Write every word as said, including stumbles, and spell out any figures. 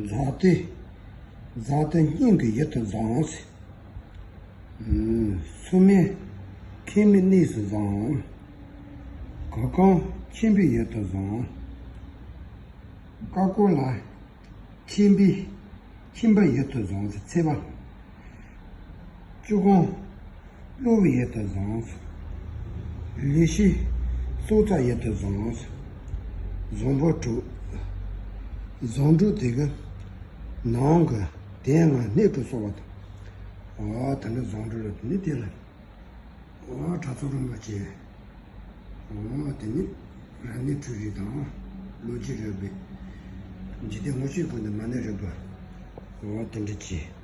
ཛཱ་ཏི། ཛཱ་ཏི་སྙིང་གི་ཡུལ་དུ་བཟུང་། སུ་མེད་མཁལ་མའི་གནས་སུ་བཟུང་། གོས་གོང་ཁྱིམ་པའི་ཡུལ་དུ་བཟུང་། ཀ་ཀོ་ལ་ཁྱིམ་པའི་ཁྱིམ་པ་ཡུལ་དུ་བཟུང་། ཚེ་བ། བཅུ་གོང་གློ་བའི་ཡུལ་དུ་བཟུང་། ལུས་ཤེས་སྲོག་རྩ་ཡུལ་དུ་བཟུང་། བཟང་པོ་དྲུག་བཟང་དྲུག་དེ་གི་ནང་གི་དེ་ང་སྣོད་དུ་གསོལ་བ་དང་། འོ་ད་ནི་བཟང་དྲུག་ལ་དེ་ནི་དེ་ལ། འོ་དྲག་ཚོགས་རིམ་པ་བཅས། འོ་དེ་ནི་རབ་གནས་འཁྲུལ་རིགས་དང་། ལོ་རྒྱུས་རིག་པའི་འཇིག་རྟེན་དངོས་བཤད་ཀུན་ཏུ་མ་ཎི་རིག་པ། འོ་དེ་འདྲ་བཅས།